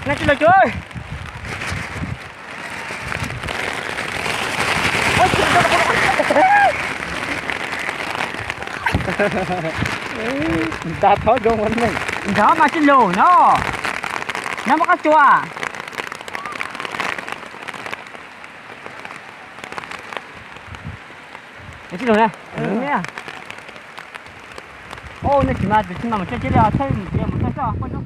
Nab tsis lug cuag. Nta thaub zoo ua neej. Nrov mas tsis lug no. Nab muab qab tsuas. Tsis lug na. Au, nej tsis mas tus tsis mas mus tso cia li os, thaij mus cia mus tso soj poj nyob.